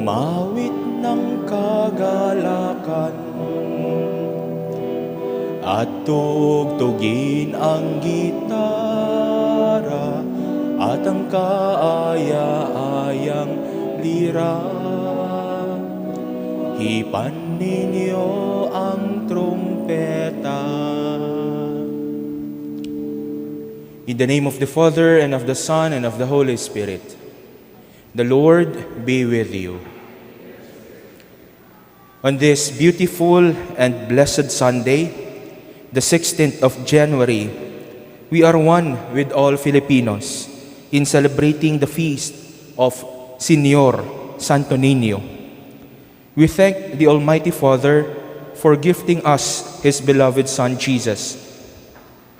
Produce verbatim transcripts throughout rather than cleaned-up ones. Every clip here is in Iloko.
Mawit nang kagalakan, at tugtugin ang gitara at ang kaaya-ayang lira. Hipan ninyo ang trumpeta. In the name of the Father, and of the Son, and of the Holy Spirit. The Lord be with you. On this beautiful and blessed Sunday, the sixteenth of January, we are one with all Filipinos in celebrating the feast of Señor Santo Niño. We thank the Almighty Father for gifting us His beloved Son Jesus,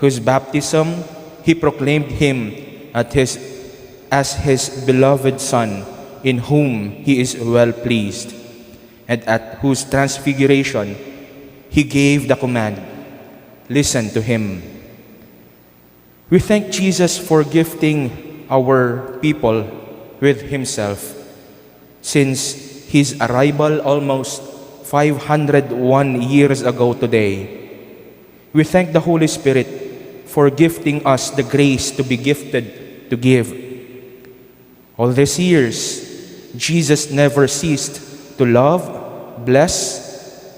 whose baptism He proclaimed Him at his, as His beloved Son, in whom He is well pleased, and at whose transfiguration He gave the command, "Listen to Him." We thank Jesus for gifting our people with Himself since His arrival almost five hundred one years ago today. We thank the Holy Spirit for gifting us the grace to be gifted to give. All these years, Jesus never ceased to love, bless,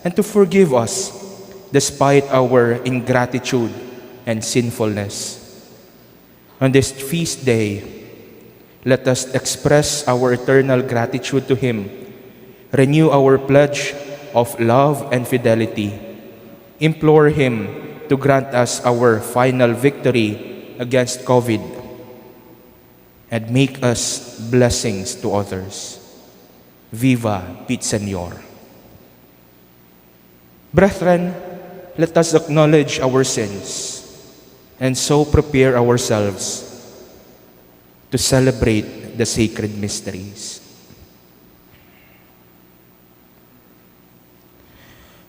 and to forgive us despite our ingratitude and sinfulness. On this feast day, let us express our eternal gratitude to Him, renew our pledge of love and fidelity, implore Him to grant us our final victory against COVID, and make us blessings to others. Viva Vit Señor! Brethren, let us acknowledge our sins and so prepare ourselves to celebrate the sacred mysteries.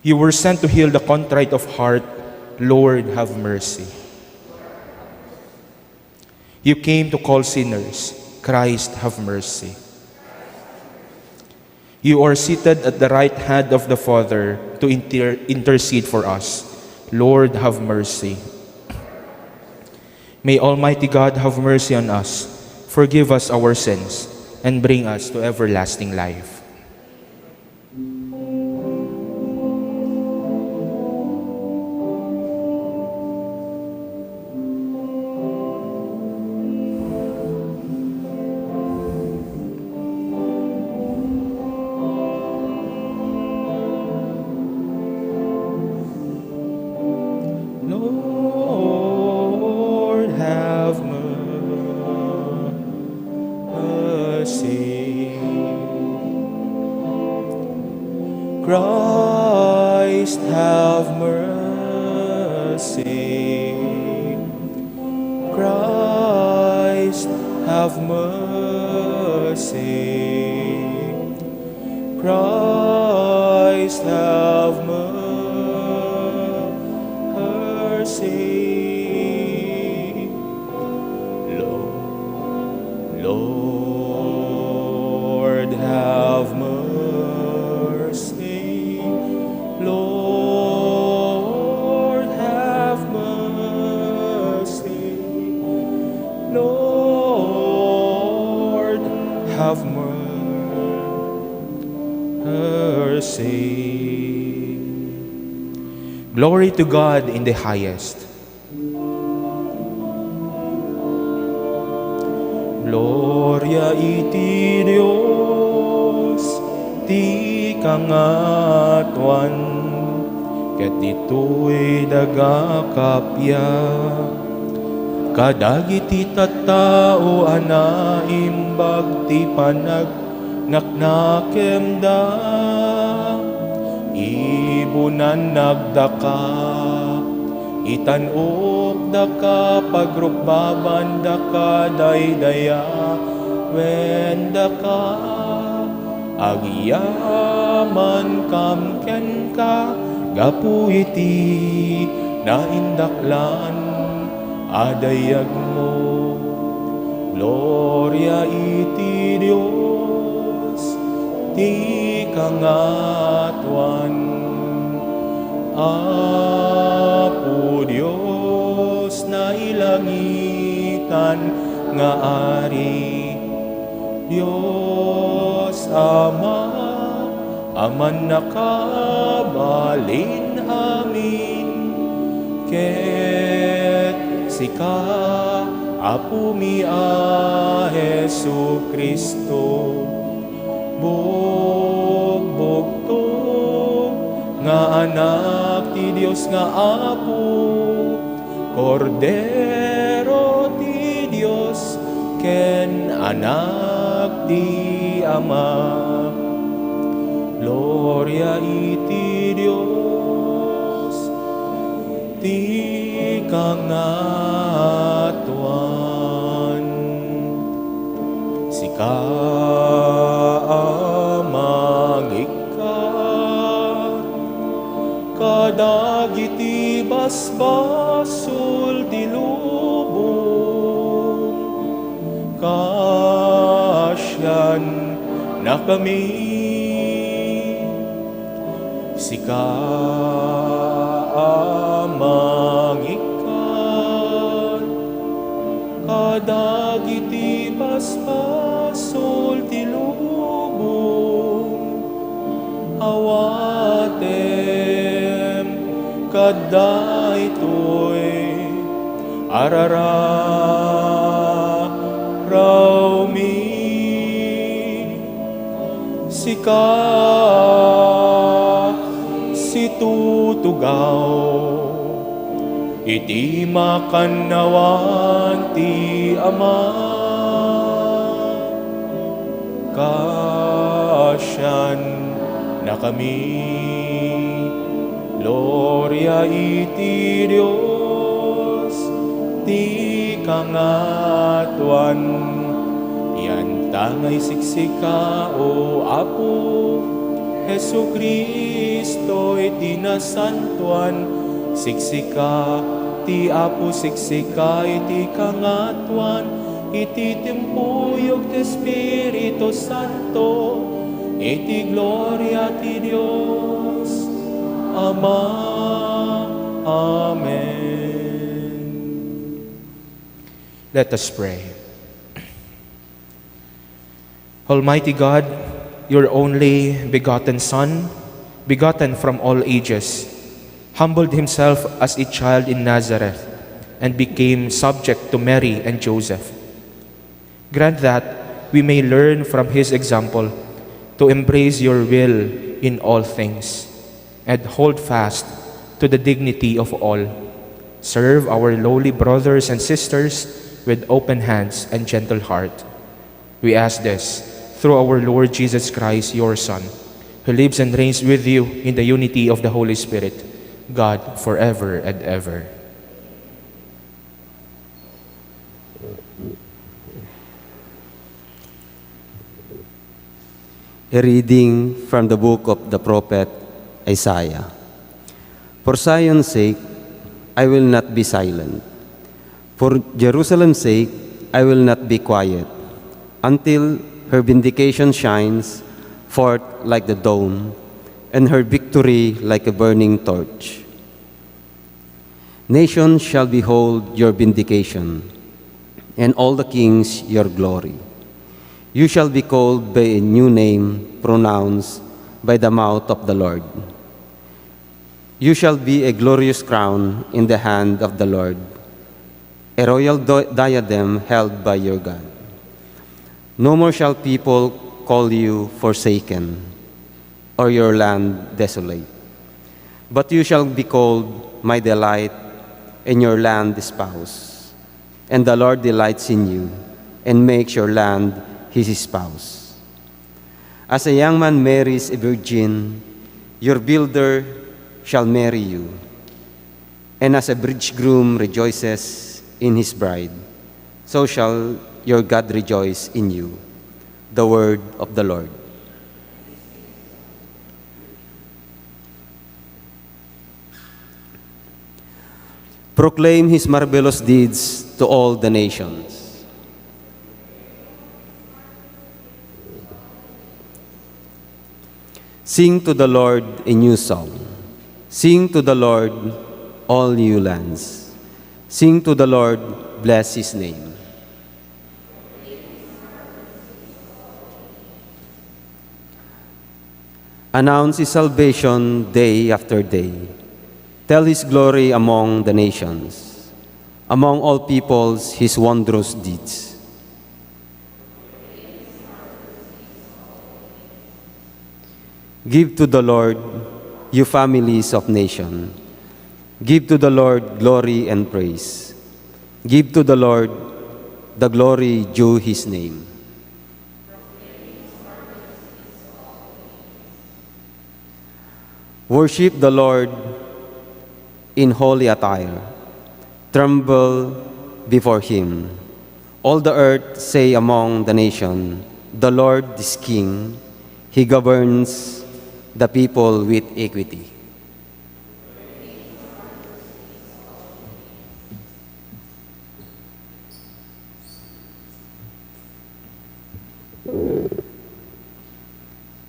You were sent to heal the contrite of heart. Lord, have mercy. You came to call sinners. Christ, have mercy. You are seated at the right hand of the Father to inter- intercede for us. Lord, have mercy. May Almighty God have mercy on us, forgive us our sins, and bring us to everlasting life. Lord, have mercy. Christ, have mercy. Christ, have mercy. Christ, have mercy. Lo-, Lord, have mercy. Lord, have mercy. Lord, have mercy. Glory to God in the highest. Gloria iti Dios ti kangatoan, ket ditoy daga kappia. Kadagiti tattao a naimbag ti panagnak-, nakemda, ibunannagdaka, itan-okdaka, pagrukbabandaka, daydayawendaka, agyamankam kenka gapu iti naindaklan a dayagmo. Gloria iti Dios ti kangatoan. Apo Dios, nailangitan nga Ari, Dios Ama a mannakabalin-amin, ket sika, Apomi a Jesu-Cristo, bugbugtong nga Anak ti Dios nga Apo, Kordero ti Dios ken Anak ti Ama. Gloria iti Dios ti kangatoan. Sika a mangikkat kadagiti basbasol ti lubong, kaasiannakami. Sika a mangikkat kadagiti basbasol ti lubong, awatem kadaytoy a rararawmi. Sika situtugaw iti makannawan ti Ama. Kaasiannakami. Gloria iti Dios ti kangatoan. Iyan ta nga isiksika, O Apo Jesu-Cristo, iti nasantoan. Siksika ti Apo, siksika iti kangatoan, iti timpuyog ti Espiritu Santo, iti gloria ti Dios Ama. Amen. Let us pray. Almighty God, your only begotten Son, begotten from all ages, humbled himself as a child in Nazareth and became subject to Mary and Joseph. Grant that we may learn from his example to embrace your will in all things and hold fast to the dignity of all. Serve our lowly brothers and sisters with open hands and gentle heart. We ask this through our Lord Jesus Christ, your Son, who lives and reigns with you in the unity of the Holy Spirit, God, forever and ever. A reading from the book of the prophet Isaiah. For Zion's sake, I will not be silent. For Jerusalem's sake, I will not be quiet, until her vindication shines forth like the dawn, and her victory like a burning torch. Nations shall behold your vindication, and all the kings your glory. You shall be called by a new name pronounced by the mouth of the Lord. You shall be a glorious crown in the hand of the Lord, a royal di-, diadem held by your God. No more shall people call you forsaken, or your land desolate. But you shall be called my delight and your land espouse. And the Lord delights in you and makes your land his spouse. As a young man marries a virgin, your builder shall marry you. And as a bridegroom rejoices in his bride, so shall your God rejoice in you. The word of the Lord. Proclaim his marvelous deeds to all the nations. Sing to the Lord a new song. Sing to the Lord, all you lands. Sing to the Lord, bless his name. Announce his salvation day after day. Tell his glory among the nations, among all peoples his wondrous deeds. Give to the Lord, you families of nation. Give to the Lord glory and praise. Give to the Lord the glory due his name. Worship the Lord in holy attire. Tremble before him. All the earth say among the nation, "The Lord is king. He governs the people with equity."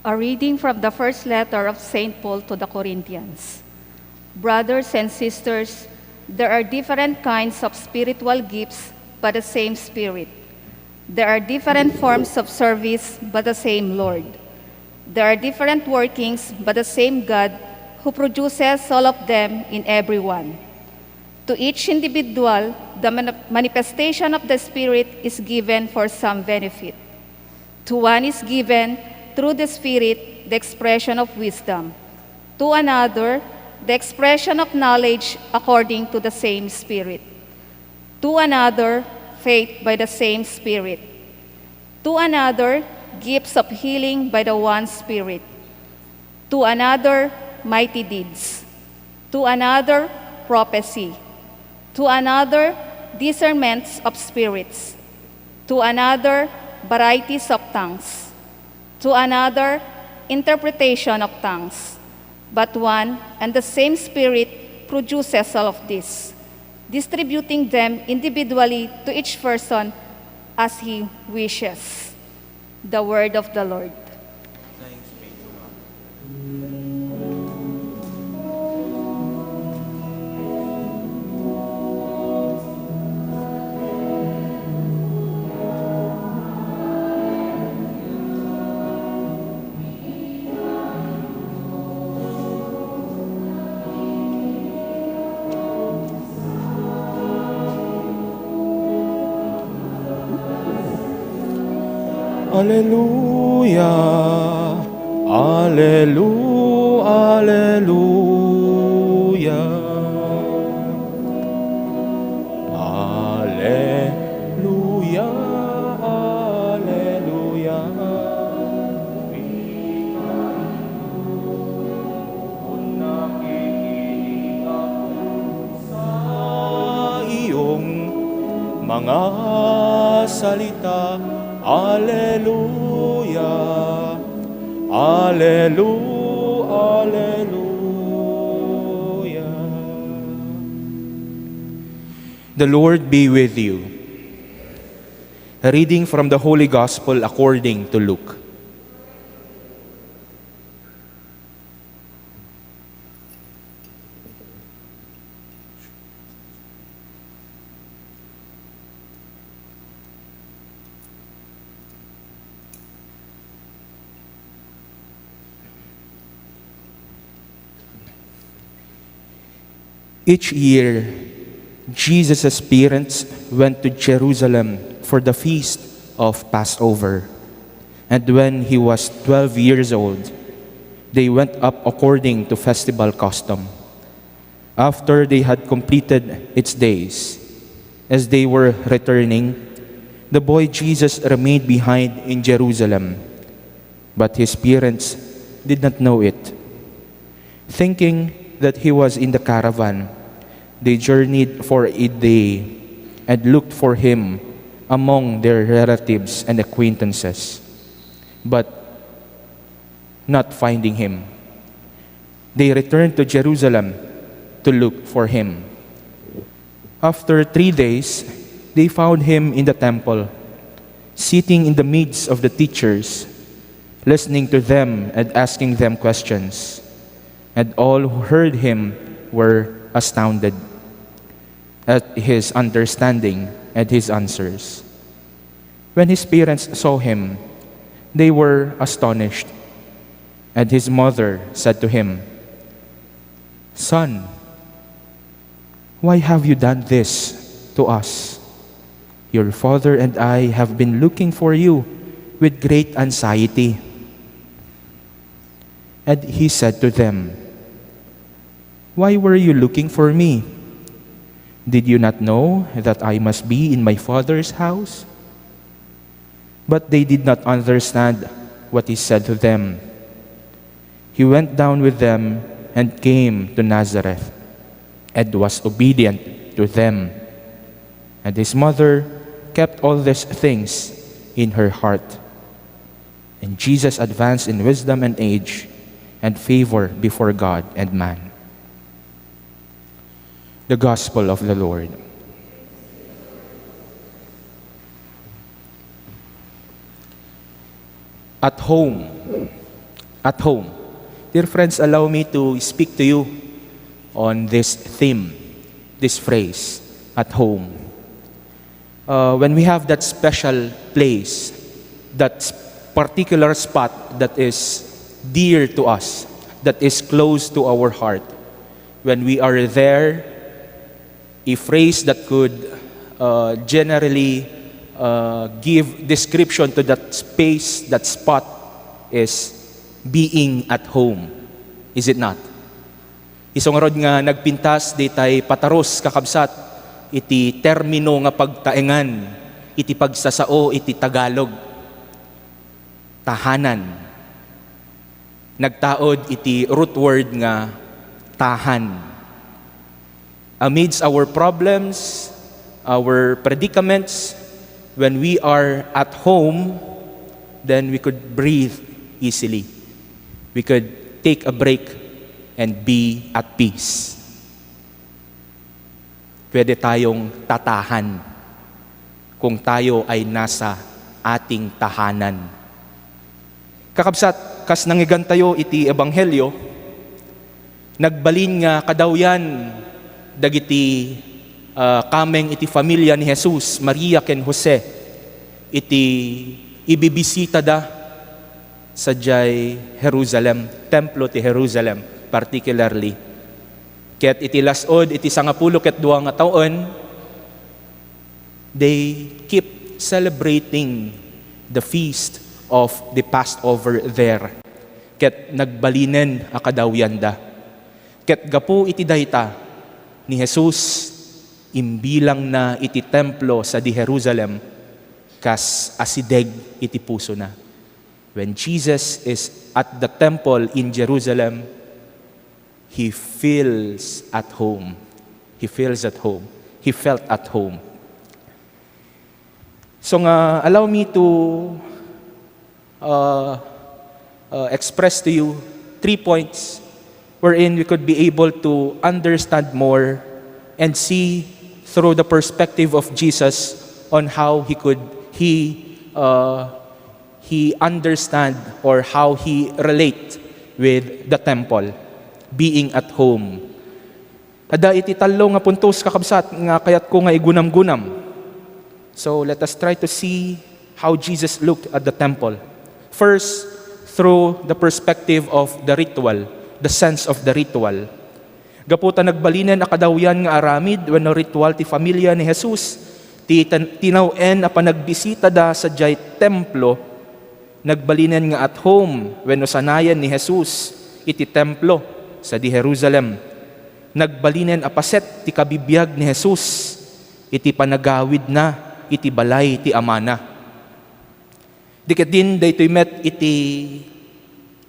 A reading from the first letter of Saint Paul to the Corinthians. Brothers and sisters, there are different kinds of spiritual gifts, but the same Spirit. There are different forms of service, but the same Lord. There are different workings, but the same God who produces all of them in everyone. To each individual, the mani-, manifestation of the Spirit is given for some benefit. To one is given, through the Spirit, the expression of wisdom. To another, the expression of knowledge according to the same Spirit. To another, faith by the same Spirit. To another, gifts of healing by the one Spirit. To another, mighty deeds. To another, prophecy. To another, discernments of spirits. To another, varieties of tongues. To another, interpretation of tongues. But one and the same Spirit produces all of this, distributing them individually to each person as he wishes. The word of the Lord. Alleluia, allelu-, alleluia. Alleluia, alleluia. Sa iyong mga salita. Alleluia, allelu-, alleluia. The Lord be with you. A reading from the Holy Gospel according to Luke. Each year, Jesus' parents went to Jerusalem for the feast of Passover. And when he was twelve years old, they went up according to festival custom. After they had completed its days, as they were returning, the boy Jesus remained behind in Jerusalem, but his parents did not know it. Thinking that he was in the caravan, they journeyed for a day and looked for him among their relatives and acquaintances. But not finding him, they returned to Jerusalem to look for him. After three days, they found him in the temple, sitting in the midst of the teachers, listening to them and asking them questions. And all who heard him were astounded at his understanding and his answers. When his parents saw him, they were astonished. And his mother said to him, "Son, why have you done this to us? Your father and I have been looking for you with great anxiety." And he said to them, "Why were you looking for me? Did you not know that I must be in my father's house?" But they did not understand what he said to them. He went down with them and came to Nazareth and was obedient to them. And his mother kept all these things in her heart. And Jesus advanced in wisdom and age and favor before God and man. The Gospel of the Lord. At home. At home. Dear friends, allow me to speak to you on this theme, this phrase, at home. Uh, when we have that special place, that s-, particular spot that is dear to us, that is close to our heart, when we are there, a phrase that could, uh, generally, uh, give description to that space, that spot, is being at home. Is it not? Isu ngarud nga nagpintas daytay patarus, kakabsat, iti termino nga pagtaengan iti pagsasao iti Tagalog, tahanan. Nagtaud iti root word nga tahan. Amidst our problems, our predicaments, when we are at home, then we could breathe easily. We could take a break and be at peace. Pwede tayong tatahan kung tayo ay nasa ating tahanan. Kakabsat, kas nangngegantayo iti Ebanghelio, nagbalin nga kadawyan dagiti, ah, kameng iti familia ni Jesus, Maria ken Jose, iti ibibisitada sadiay Jerusalem, templo ti Jerusalem particularly. Ket iti las-ud iti sangapulo ket dua nga tawen, they keep celebrating the feast of the Passover there. Ket nagbalinen a kadawyanda. Ket gapu iti dayta, ni Jesus imbilangna iti templo sadi Jerusalem kas asideg iti pusona. When Jesus is at the temple in Jerusalem, he feels at home. He feels at home. He felt at home. So nga, allow me to, uh, uh, express to you three points wherein we could be able to understand more and see through the perspective of Jesus on how he could, he, uh, he understand or how he relate with the temple, being at home. Adda iti tallo nga puntos, kakabsat, nga kayatko nga igunamgunam. So, let us try to see how Jesus looked at the temple. First, through the perspective of the ritual, the sense of the ritual. Gapu ta nagbalinen a kadawyan nga aramid wenno ritual ti familia ni Jesus, ti tan-, tinaw-en a panagbisitada sadiay templo, nagbalinen nga at home wenno sanayan ni Jesus iti templo sadi Jerusalem. Nagbalinen a paset ti kabibiag ni Jesus iti panagawidna iti balay ti Amana. Di ketdin daytoy met iti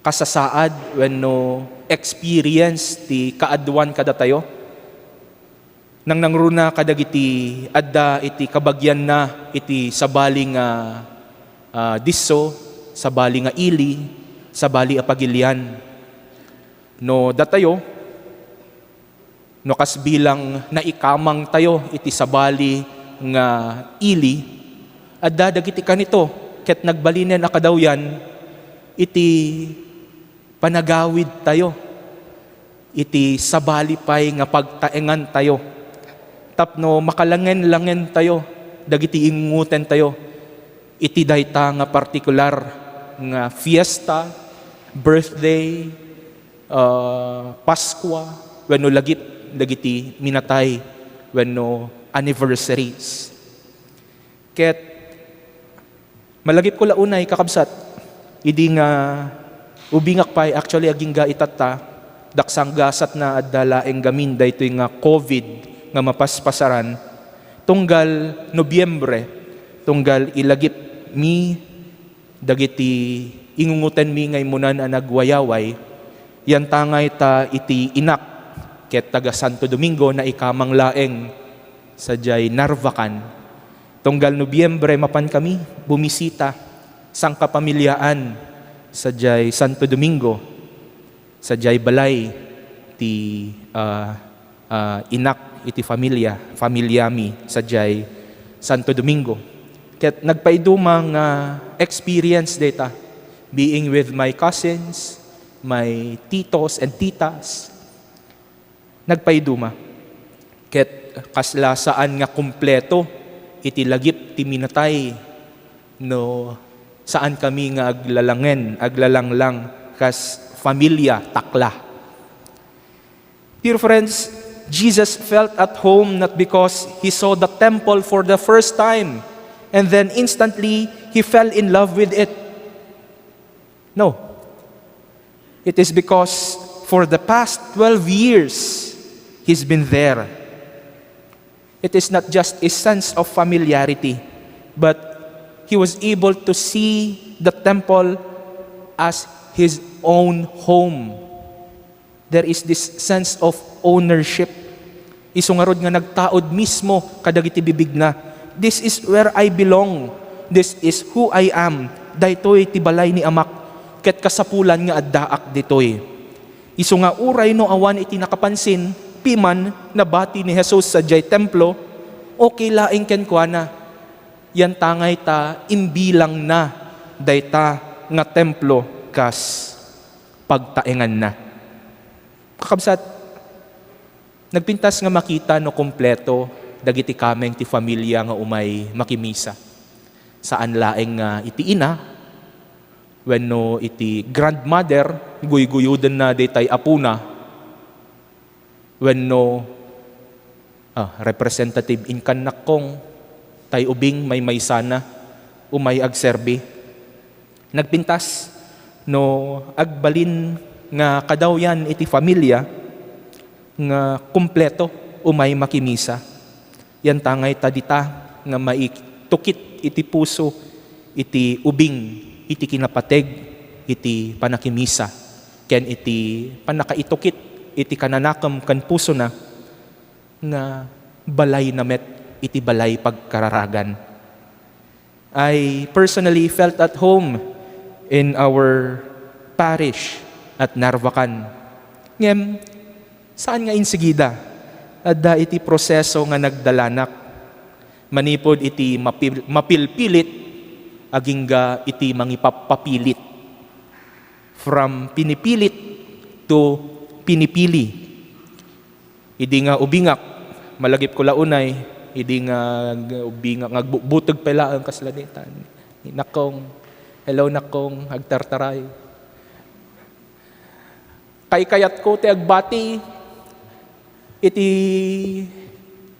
kasasaad wenno experience ti kaaduan kadatayo. Nangnangruna kadagiti adda iti kabagianna iti sabali nga, ah, disso, sabali nga ili, sabali a pagilian. No datayo, no kas bilang naikamangtayo iti sabali nga ili, adda dagiti kanito ket nagbalinen a kadawyan, iti panagawidtayo, iti sabali pay nga pagtaengantayo tapno makalangen-langentayo dagiti ingungotentayo iti dayta nga partikular nga fiesta, birthday, ah, Paskua, wenno lagip dagiti minatay wenno anniversaries. Ket malagipko la unay, kakabsat, idi nga ubingak pay, actually, agingga itatta, daksang gasatna adda laeng gamin daytoy nga covid nga mapaspasaran, tunggal Nobyembre, tunggal ilagipmi dagiti ingungotenmi nga immunan a nagwayaway, yantangay ta iti inak ket taga Santo Domingo, naikamang laeng sadiay Narvacan. Tunggal Nobyembre, mapan kami bumisita sangkapamiliaan sadiay Santo Domingo, sadiay balay ti, ah, ah, inak iti familia, familiami sadiay Santo Domingo. Ket nagpaiduma nga experience dayta, being with my cousins, my titos and titas. Nagpaiduma. Ket kasla saan nga kumpleto iti lagip ti minatay no saan kami nga aglalangen, aglalanglang kas familia takla. Dear friends, Jesus felt at home not because he saw the temple for the first time and then instantly he fell in love with it. No. It is because for the past twelve years, he's been there. It is not just a sense of familiarity, but he was able to see the temple as his own home. There is this sense of ownership. Isu ngarud nga nagtaud mismo kadagiti bibigna, "This is where I belong. This is who I am. Daytoy ti balay ni Amak, ket kasapulan nga addaak ditoy." Isu nga uray no awan iti nakapansin, piman nabati ni Jesus sadiay templo, okay laeng kenkuana. Yantangay ta imbilangna dayta nga templo kas pagtaenganna. Kakabsat, nagpintas nga makita no kompleto dagiti kameng ti familia nga umay makimisa. Saan laeng nga iti ina wenno iti grandmother, guyguyudenna daytay apona, wenno, ah, representative, inkan nakkong, tay ubing maymaysana, umay agserbi. Nagpintas no agbalin nga kadawyan iti familia nga kumpleto umay makimisa. Yantangay ta dita nga maitukit iti puso iti ubing iti kinapateg iti pannakimisa ken iti pannakaitukit iti kananakem ken pusona nga balayna met iti balay pagkararagan. I personally felt at home in our parish at Narvacan. Ngem, saan nga insigida, adda iti proseso nga nagdalanak. Manipud iti mapil-, mapilpilit, agingga iti mangipappapilit. From pinipilit to pinipili. Idi nga ubingak, malagipko la unay, idi nga, nga ubingak, nga agbutbuteg pay laeng kasla ditan. Nakkong, "Hello, nakkong, agtartaray." Kaykayatko ti agbati iti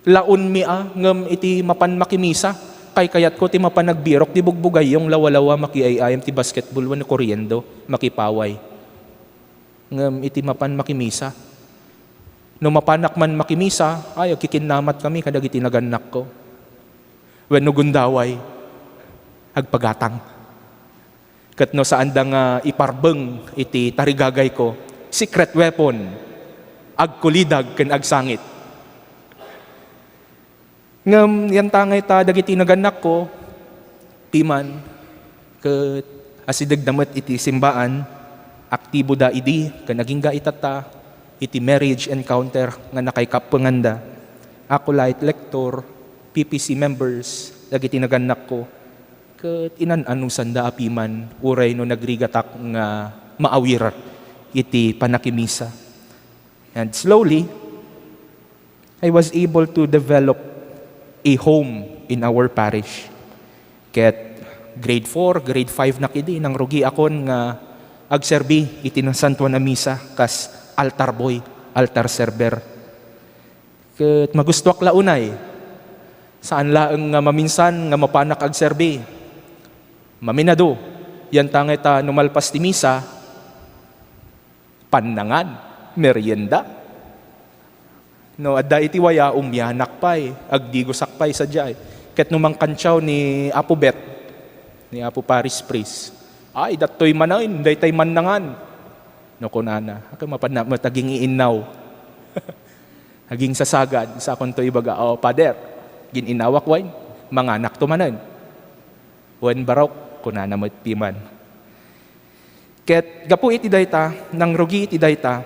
laonmi a, ngem iti mapan makimisa, kaykayatko ti mapan agbirok, di bugbugayyong, lawalawa, makiay-ayam ti basketball wenno koriendo, makipaway. Ngem iti mapan makimisa, no mapanak man makimisa, ay, agkikinnamat kami kadagiti nagannakko. Wenno gundaway, agpagatang. Ket no saanda nga iparbeng iti tarigagayko, secret weapon, agkulidag ken agsangit. Ngem yantangay ta dagiti nagannakko, piman, ket asidegda met iti simbaan, aktiboda idi, ken agingga itatta iti marriage encounter nga nakaikappenganda. Acolyte, lector, P P C members, dagiti nagannakko. Ket inan-anusanda a piman uray no nagrigatak nga maawir iti pannakimisa. And slowly, I was able to develop a home in our parish. Ket grade four, grade five na kidi, nangrugiakon nga agserbi iti nasantuan a misa kas altar boy, altar server. Ket magustuak la unay. Saan laeng nga maminsan nga mapanak agserbi. Maminado, yantangay ta no malpas ti misa, pannangan, merienda. No adda iti waya, umianak pay, agdigosak pay sadiay. Ket no mangkantiaw ni Apo Bet, ni Apo Parish Priest, "Ay, dattoy manen, daytay mannangan." No kunana, "Akin mapanna met aging-iinnaw." Agingsasagad, sakonto ibaga, "O, Pader, gin-innawak wen, manganakto manen." "Wen, barok," kunana met piman. Ket gapu iti dayta, nangrugi iti dayta,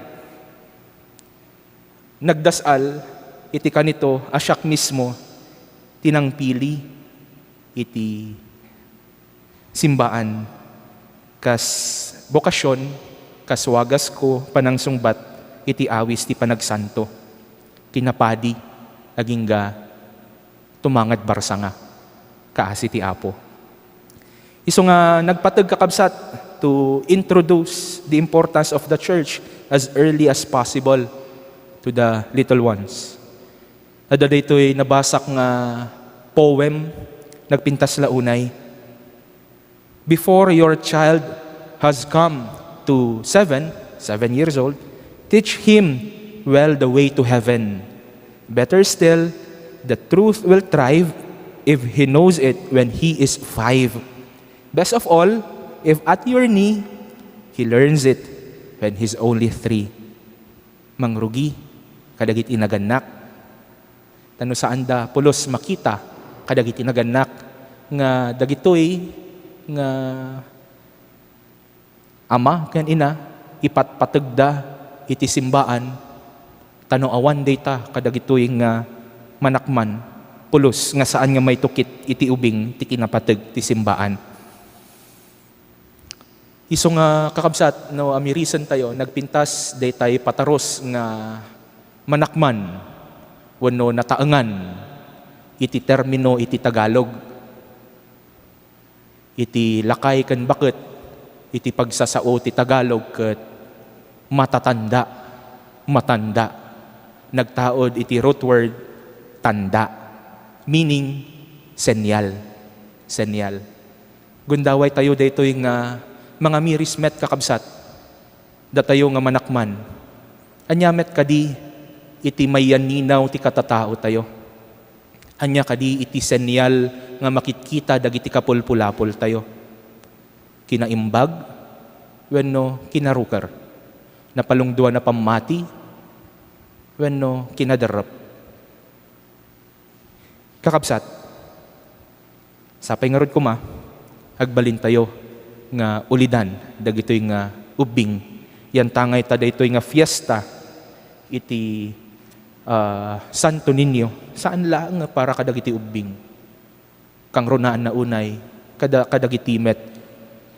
nagdasal iti kanito a siak mismo ti nangpili iti simbaan kas bokasyon, kas wagasko, panangsungbat iti awis ti panagsanto. Kinapadi, agingga tumangad barsanga, kaasi ti Apo. Isu nga nagpateg, kakabsat, to introduce the importance of the church as early as possible to the little ones. Adda daytoy nabasak nga poem, nagpintas la unay. "Before your child has come to seven, seven years old, teach him well the way to heaven. Better still, the truth will thrive if he knows it when he is five. Best of all, if at your knee, he learns it when he's only three." Mangrugi kadagiti nagannak. Ta no saanda pulos makita kadagiti nagannak nga dagitoy nga ama ken ina, ipatpategda iti simbaan, ta no awan dayta kadagitoy nga manakman, pulos nga saan nga maitukit iti ubing ti kinapateg ti simbaan. Isu nga, kakabsat, no amirisentayo, nagpintas daytay patarus nga manakman wenno nataengan iti termino iti Tagalog. Iti lakay ken baket iti pagsasao ti Tagalog ket matatanda, matanda. Nagtaud iti root word tanda, meaning senyal. Senyal. Gundawaytayo daytoy nga mangamiris met, kakabsat, datayo nga manakman. Ania met kadi iti mayanninaw ti katataotayo? Ania kadi iti senyal nga makitkita dagiti kapulpulapoltayo? Kinaimbag wenno kinaruker? Napalungduan a pammati wenno kinaderrep? Kakabsat, sapay ngarud koma, agbalintayo nga ulidan dagitoy nga ubbing. Yantangay ta daytoy nga fiesta iti, ah, Santo Niño, saan laeng nga para kadagiti ubbing. Kangrunaanna unay kada-, kadagiti met,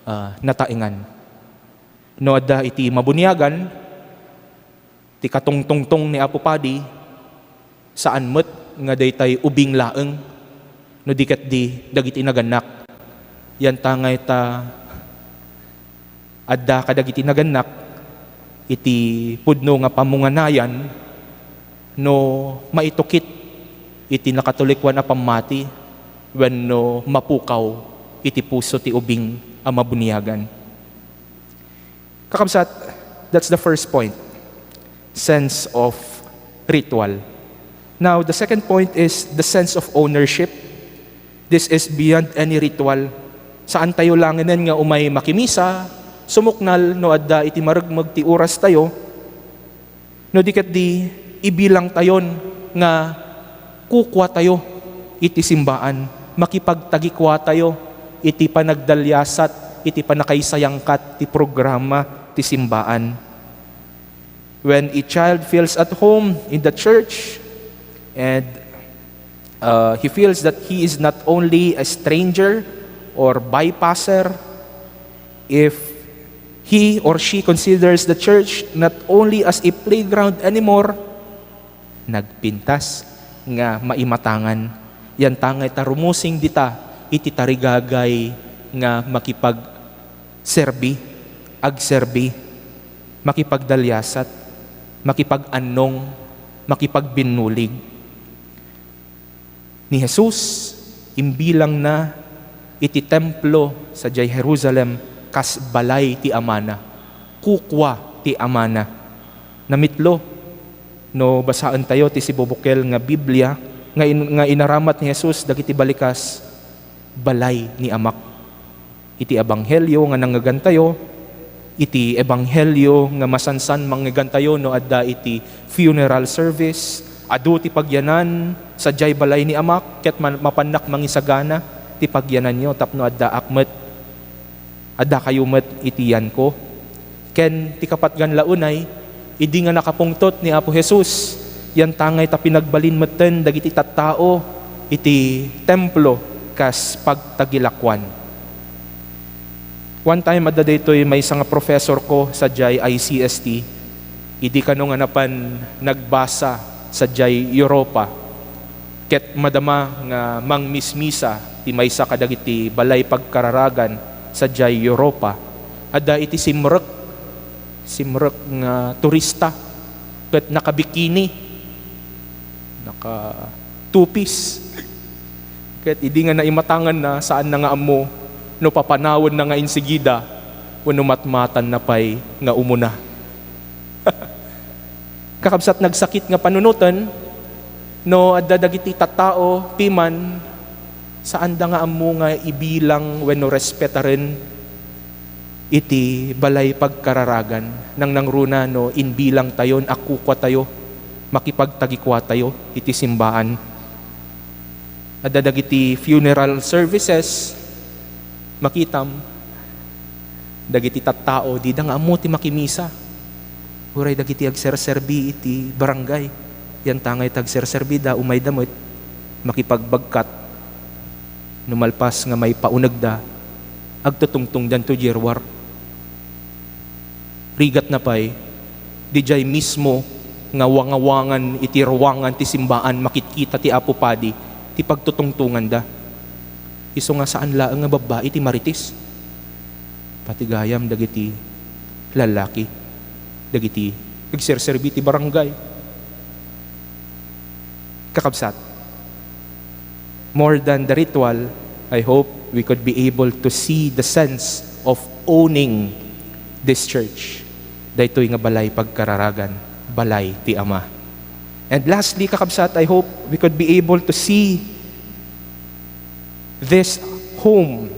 ah, nataengan. No adda iti mabuniagan, ti katungtungtong ni Apo Padi, saan met nga daytay ubing laeng, no di ketdi dagiti nagannak. Yantangay ta adda kadagiti nagannak iti pudno nga pammunganayan no maitukit iti nakatulikuan a pammati wenno mapukaw iti puso ti ubing a mabuniagan. Kakabsat, that's the first point. Sense of ritual. Now, the second point is the sense of ownership. This is beyond any ritual. Saan tayo langenen nga umay makimisa, sumuknal no adda iti marugmug ti oras tayo, no di ketdi ibilangtayon nga kukuatayo iti simbaan, makipagtagikuatayo iti panagdaliasat, iti pannakaisayangkat ti programa ti simbaan. When a child feels at home in the church and, uh, he feels that he is not only a stranger or bypasser, if he or she considers the church not only as a playground anymore, nagpintas nga maimatangan. Yantangay ta rumusing dita iti tarigagay nga makipagserbi, agserbi, makipagdaliasat, makipag-annong, makipagbinulig. Ni Jesus, imbilangna iti templo sadiay Jerusalem kas balay ti Amana, kukua ti Amana. Namitlo no basaentayo ti sibubukel nga Biblia nga in-, nga inaramat ni Jesus dagiti balikas, "Balay ni Amak." Iti ebanghelio nga nangngegantayo, iti ebanghelio nga masansan manngegantayo no adda iti funeral service, adu ti pagyanan sadiay balay ni Amak, ket man-, mapannak mangisagana ti pagyananyo tapno addaak met, addakayo met iti yanko. Ken ti kapatgan la unay, idi nga nakapungtot ni Apo Jesus, yantangay ta pinagbalin metten dagiti tattao iti templo kas pagtagilakuan. One time, adda daytoy maysa nga professor ko sadiay I C S T, idi kano nga napan nagbasa sadiay Europa, ket madama nga mangmismisa ti maysa kadagiti balay pagkararagan sadiay Europa, adda iti simrek, simrek nga turista, ket nakabikini, naka-two-piece. Ket idi nga naimatanganna, saanna nga ammo no papanawenna nga insigida wenno matmatanna pay nga umuna. Kakabsat, nagsakit nga panunoten no adda dagiti tattao piman, saanda nga ammo nga ibilang wenno respetaren iti balay pagkararagan. Nangnangruna no imbilangtayon a kukuatayo, makipagtagikuatayo iti simbaan. Adda dagiti funeral services, makitam, dagiti tattao, dida nga ammo ti makimisa. Uray dagiti agserserbi iti barangay, yantangay ta agserserbida, umayda met, makipagbagkat. No malpas nga maipaunegda, agtutungtongdanto diay ruar. Rigatna pay, didiay mismo nga wangawangan iti ruangan ti simbaan, makitkita ti Apo Padi ti pagtutungtonganda. Isu nga saan laeng nga babbai ti Marites. Pati gayam dagiti lallaki, dagiti agserserbi ti barangay. Kakabsat, more than the ritual, I hope we could be able to see the sense of owning this church. Daytoy nga balay pagkararagan, balay ti Ama. And lastly, kakabsat, I hope we could be able to see this home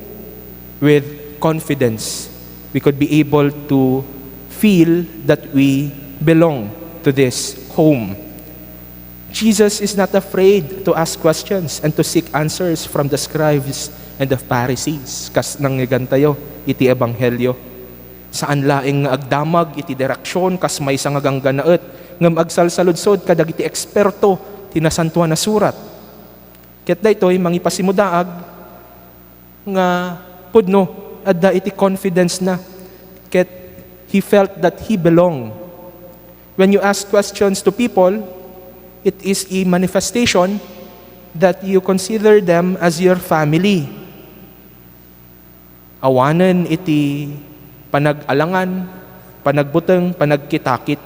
with confidence. We could be able to feel that we belong to this home. Jesus is not afraid to ask questions and to seek answers from the scribes and the Pharisees, kas nangngeganta iti Ebanghelio. Saan laeng nga agdamag iti direksion kas maysa nga ganggannaet, ngem agsalsaludsod kadagiti eksperto ti Nasantoan a Surat. Ket daytoy mangipasimudaag nga pudno, adda iti confidence na, ket he felt that he belonged. When you ask questions to people, it is a manifestation that you consider them as your family. Awanen iti panag-alangan, panagbuteng, panagkitakit.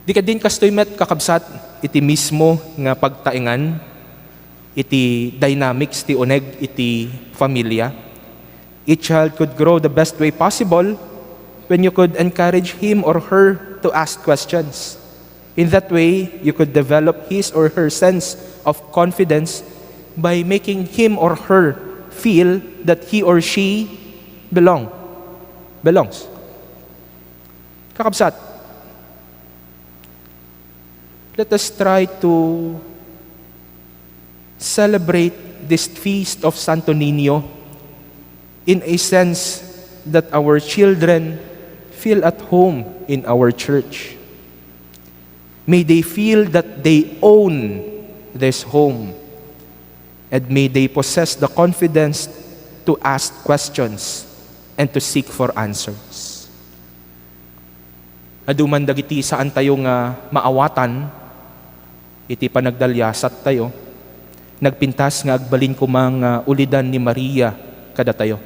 Di kadin kastoy met, kakabsat, iti mismo nga pagtaengan iti dynamics ti uneg iti familia. A child could grow the best way possible when you could encourage him or her to ask questions. In that way, you could develop his or her sense of confidence by making him or her feel that he or she belong, belongs. Kakabsat, let us try to celebrate this feast of Santo Niño in a sense that our children feel at home in our church. May they feel that they own this home. And may they possess the confidence to ask questions and to seek for answers. Adu man dagiti saantayo nga maawatan iti panagdaliasattayo, nagpintas nga agbalin koma nga ulidan ni Maria kadatayo.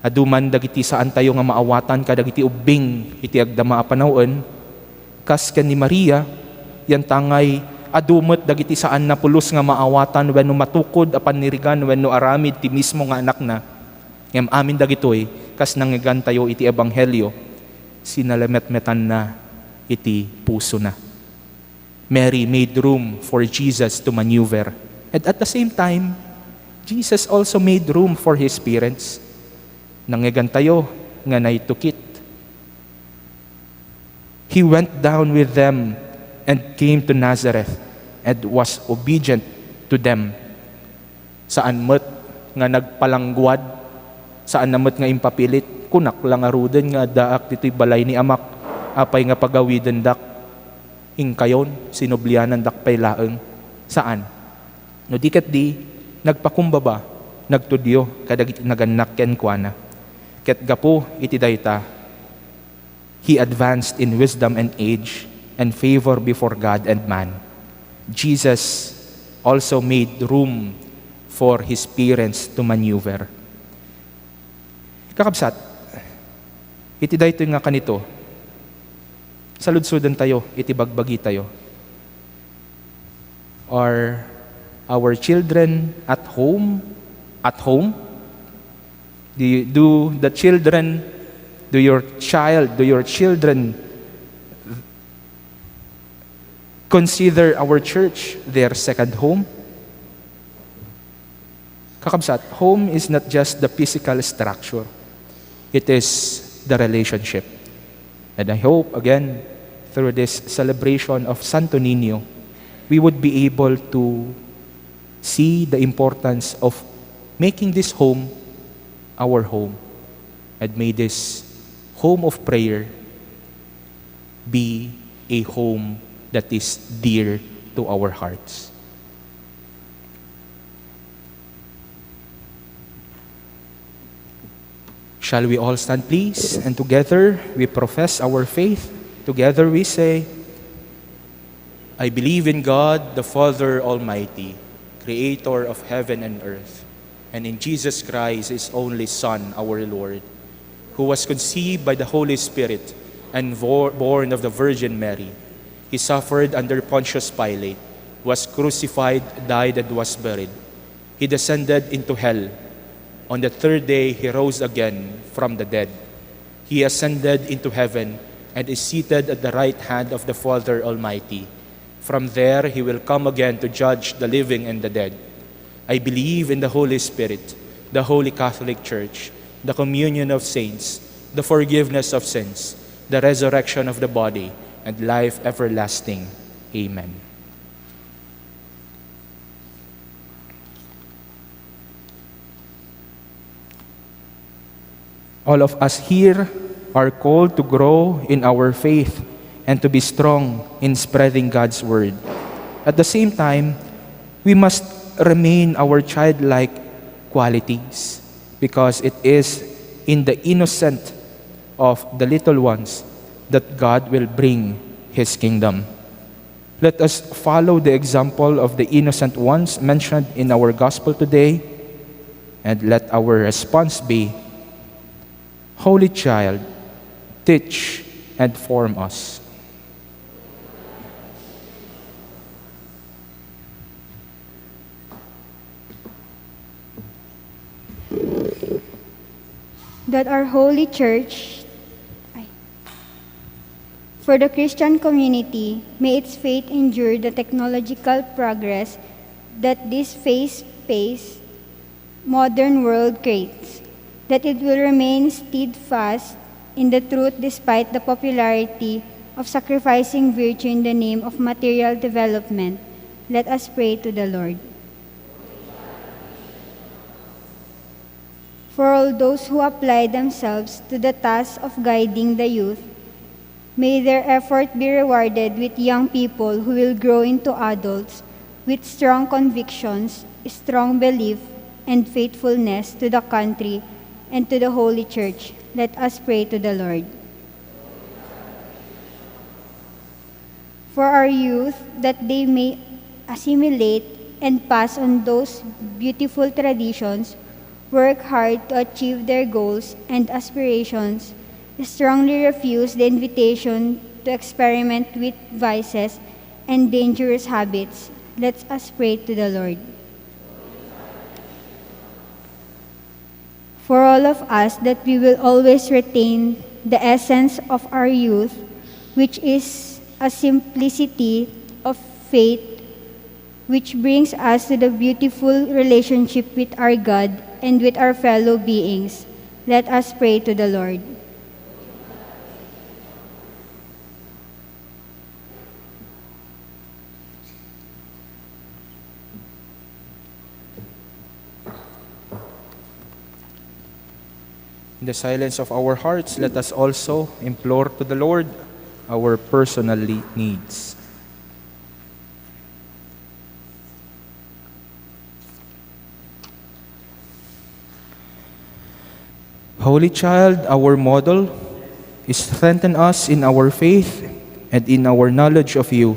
Adu man dagiti saantayo nga maawatan kadagiti ubbing iti agdama a panawen, kas ken ni Maria, yantangay adu met dagiti saanna pulos nga maawatan wenno matukod a pannirigan wenno aramid ti mismo nga anakna. Ngem amin dagitoy, kas nangngegantayo iti ebanghelio, sinalemetmetanna iti pusona. Mary made room for Jesus to maneuver. And at the same time, Jesus also made room for his parents. Nangngegantayo nga naitukit. He went down with them and came to Nazareth and was obedient to them. Saan met nga nagpalangguad, saan na met nga impapilit. Kunak la ngaruden nga addaak ditoy balay ni amak, apay nga pagawidendak? Inkayon, sinublianandak pay laeng. Saan? No di ketdi, nagpakumbaba, nagtudyo kadagiti nagannak kenkuana. Ket gapu iti dayta, he advanced in wisdom and age and favor before God and man. Jesus also made room for his parents to maneuver. Kakabsat, iti daytoy nga kanito, saludsodentayo iti bagbagitayo. Are our children at home? At home? Do, you, do the children, do your child, do your children consider our church their second home? Kakabsat, home is not just the physical structure. It is the relationship. And I hope, again, through this celebration of Santo Niño, we would be able to see the importance of making this home our home. And may this home of prayer be a home that is dear to our hearts. Shall we all stand, please? And together we profess our faith. Together we say, "I believe in God, the Father Almighty, creator of heaven and earth, and in Jesus Christ, his only Son, our Lord, who was conceived by the Holy Spirit and vor-, born of the Virgin Mary. He suffered under Pontius Pilate, was crucified, died, and was buried. He descended into hell. On the third day, he rose again from the dead. He ascended into heaven and is seated at the right hand of the Father Almighty. From there, he will come again to judge the living and the dead. I believe in the Holy Spirit, the Holy Catholic Church, the communion of saints, the forgiveness of sins, the resurrection of the body, and life everlasting. Amen." All of us here are called to grow in our faith and to be strong in spreading God's word. At the same time, we must remain our childlike qualities, because it is in the innocent of the little ones that God will bring his kingdom. Let us follow the example of the innocent ones mentioned in our gospel today, and let our response be, "Holy child, teach and form us." That our holy church, ay. For the Christian community, may its faith endure the technological progress that this fast-paced modern world creates, that it will remain steadfast in the truth despite the popularity of sacrificing virtue in the name of material development. Let us pray to the Lord. For all those who apply themselves to the task of guiding the youth, may their effort be rewarded with young people who will grow into adults With strong convictions, strong belief, and faithfulness to the country and to the Holy Church, let us pray to the Lord. For our youth, that they may assimilate and pass on those beautiful traditions, work hard to achieve their goals and aspirations, strongly refuse the invitation to experiment with vices and dangerous habits. Let us pray to the Lord. For all of us, that we will always retain the essence of our youth, which is a simplicity of faith, which brings us to the beautiful relationship with our God and with our fellow beings. Let us pray to the Lord. In the silence of our hearts, let us also implore to the Lord our personal le-, needs. Holy Child, our model, strengthen us in our faith and in our knowledge of you.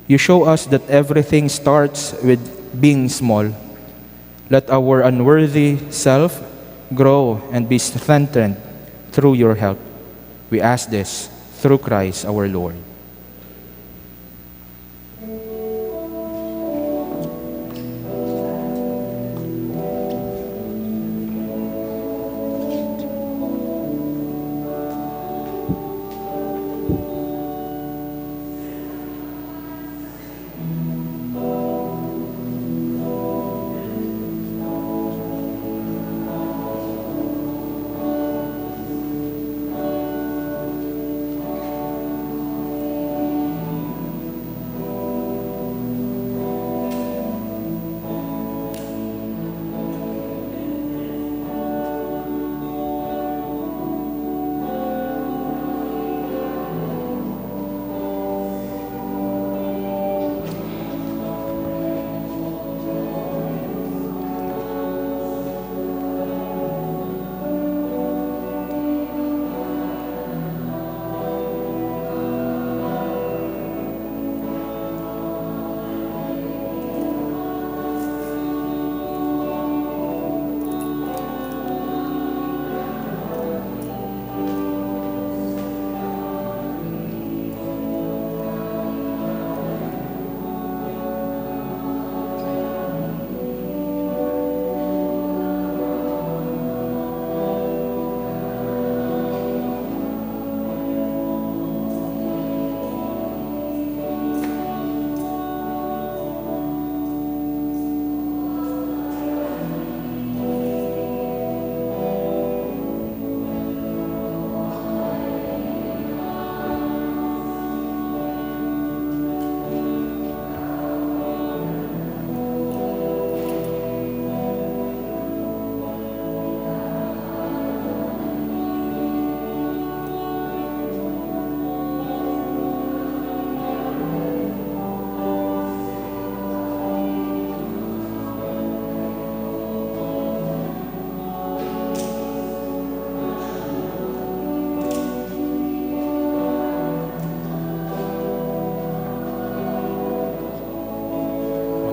You show us that everything starts with being small. Let our unworthy self grow and be strengthened through your help. We ask this through Christ our Lord.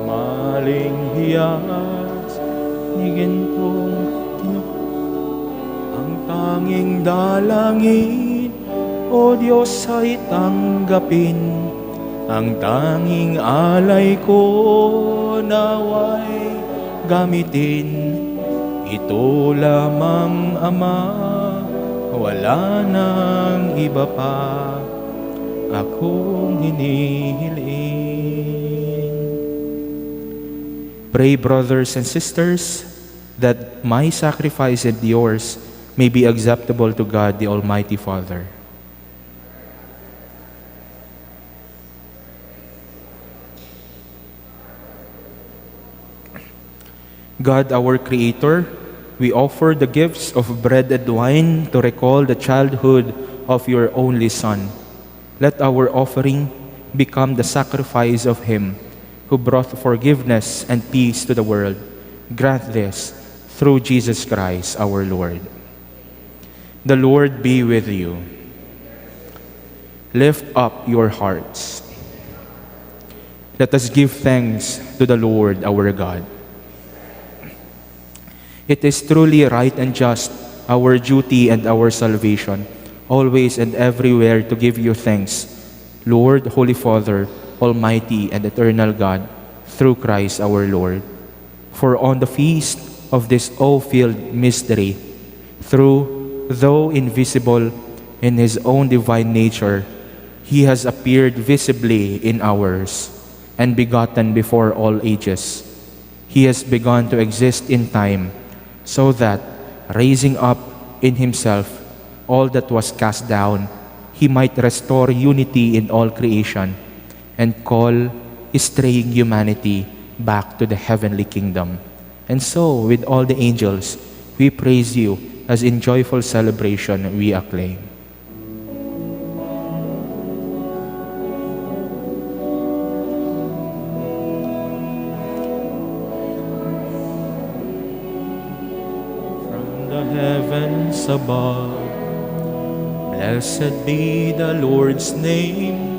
Mamaling hias ni gintong Ginoo, ang tanging dalangin, O Dios, ay tanggapin. Ang tanging alay ko naway gamitin. Ito lamang, Ama, wala nang iba pa akong hinihil-in. Pray, brothers and sisters, that my sacrifice and yours may be acceptable to God, the Almighty Father. God, our Creator, we offer the gifts of bread and wine to recall the childhood of your only Son. Let our offering become the sacrifice of Him who brought forgiveness and peace to the world, grant this through Jesus Christ our Lord. The Lord be with you. Lift up your hearts. Let us give thanks to the Lord our God. It is truly right and just, our duty and our salvation, always and everywhere to give you thanks, Lord, Holy Father, Almighty and Eternal God, through Christ our Lord. For on the feast of this awe-filled mystery, through, though invisible in his own divine nature, he has appeared visibly in ours and begotten before all ages. He has begun to exist in time, so that, raising up in himself all that was cast down, he might restore unity in all creation and call straying humanity back to the heavenly kingdom. And so, with all the angels, we praise you as in joyful celebration we acclaim. From the heavens above, blessed be the Lord's name.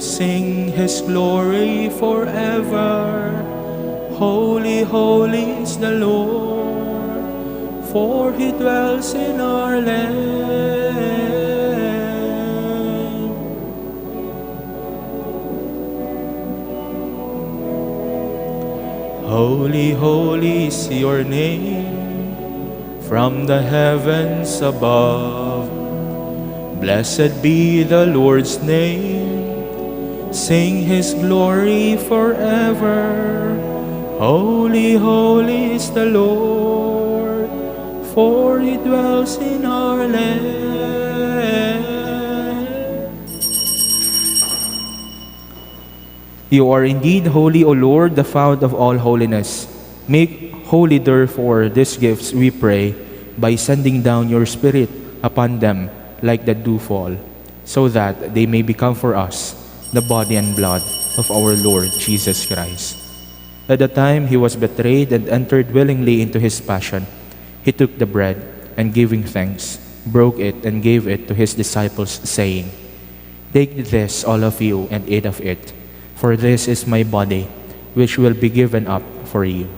Sing his glory forever. Holy, holy is the Lord, for he dwells in our land. Holy, holy is your name, from the heavens above. Blessed be the Lord's name. Sing his glory forever. Holy, holy is the Lord, for he dwells in our land. You are indeed holy, O Lord, the fount of all holiness. Make holy, therefore, these gifts, we pray, by sending down your Spirit upon them like the dewfall, so that they may become for us the body and blood of our Lord Jesus Christ. At the time he was betrayed and entered willingly into his passion, he took the bread, and giving thanks, broke it and gave it to his disciples, saying, "Take this, all of you, and eat of it, for this is my body, which will be given up for you."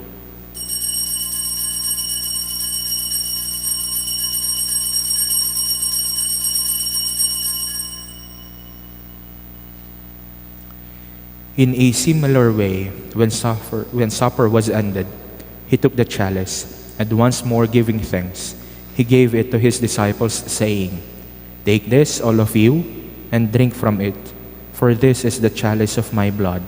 In a similar way, when supper, when supper was ended, he took the chalice, and once more giving thanks, he gave it to his disciples, saying, "Take this, all of you, and drink from it, for this is the chalice of my blood,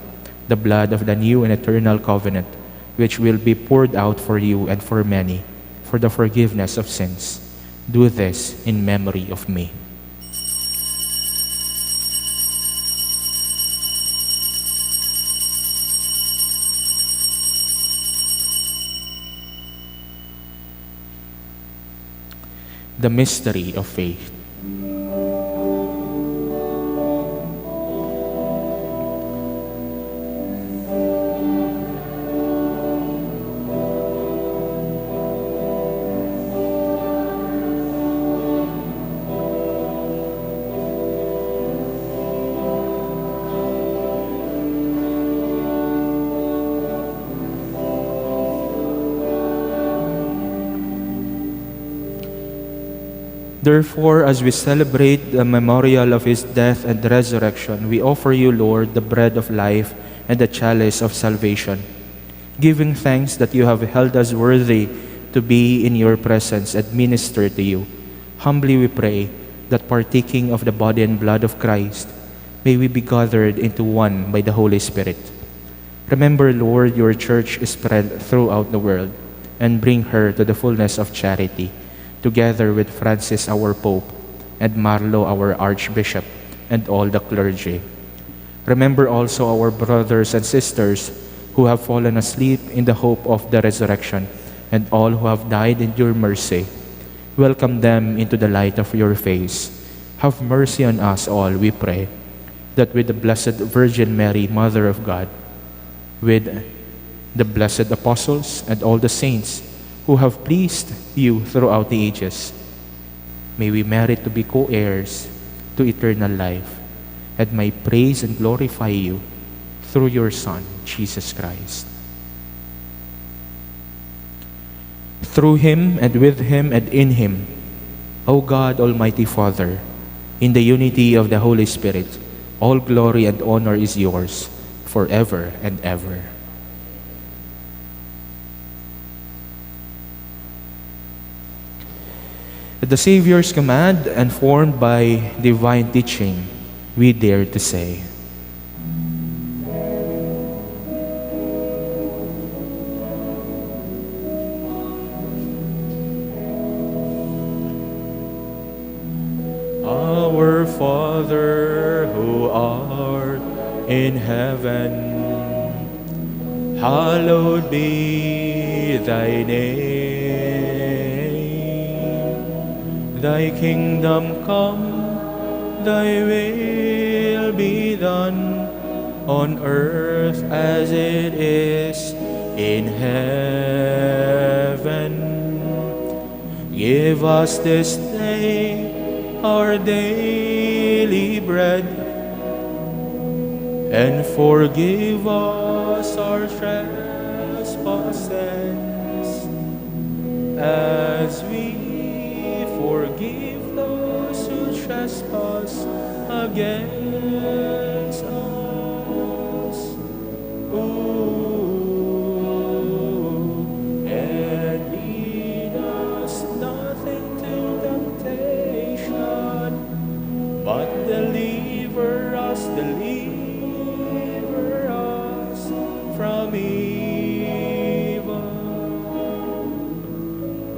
the blood of the new and eternal covenant, which will be poured out for you and for many for the forgiveness of sins. Do this in memory of me." The mystery of faith. Therefore, as we celebrate the memorial of his death and resurrection, we offer you, Lord, the bread of life and the chalice of salvation. Giving thanks that you have held us worthy to be in your presence and minister to you, humbly we pray that, partaking of the body and blood of Christ, may we be gathered into one by the Holy Spirit. Remember, Lord, your church is spread throughout the world, and bring her to the fullness of charity, together with Francis our Pope, and Marlo our Archbishop, and all the clergy. Remember also our brothers and sisters who have fallen asleep in the hope of the resurrection, and all who have died in your mercy. Welcome them into the light of your face. Have mercy on us all, we pray, that with the Blessed Virgin Mary, Mother of God, with the blessed apostles and all the saints who have pleased you throughout the ages. May we merit to be co-heirs to eternal life, and may praise and glorify you through your Son, Jesus Christ. Through him, and with him, and in him, O God, Almighty Father, in the unity of the Holy Spirit, all glory and honor is yours forever and ever. At the Savior's command, and formed by divine teaching, we dare to say, Our Father, who art in heaven, hallowed be thy name. Thy kingdom come, thy will be done on earth as it is in heaven. Give us this day our daily bread, and forgive us our trespasses, as we forgive those who trespass against us. Ooh, and lead us not into temptation, but deliver us, deliver us from evil.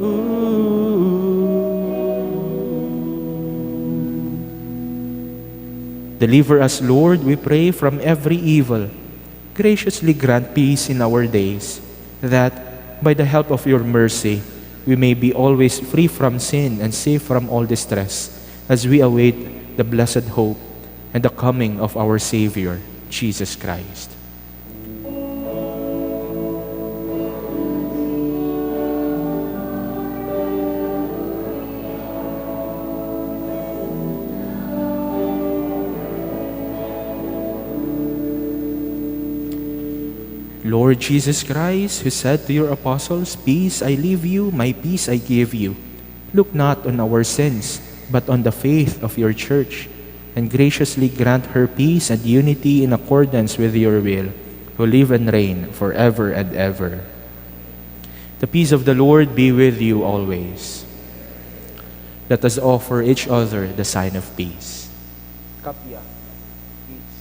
Ooh. Deliver us, Lord, we pray, from every evil. Graciously grant peace in our days, that, by the help of your mercy, we may be always free from sin and safe from all distress, as we await the blessed hope and the coming of our Savior, Jesus Christ. Lord Jesus Christ, who said to your apostles, "Peace I leave you, my peace I give you," look not on our sins, but on the faith of your church, and graciously grant her peace and unity in accordance with your will, who live and reign forever and ever. The peace of the Lord be with you always. Let us offer each other the sign of peace. Kapia. Peace.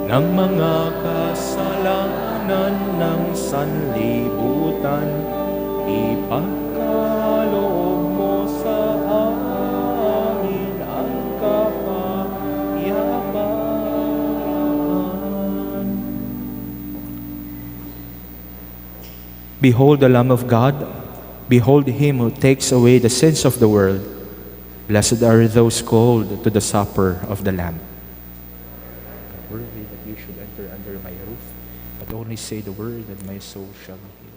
Ng mga kasalanan ng sanlibutan, ipagkaloob mo sa amin ang kapayapaan. Behold the Lamb of God. Behold him who takes away the sins of the world. Blessed are those called to the supper of the Lamb. Not worthy that you should enter under my roof, but only say the word, and my soul shall be healed.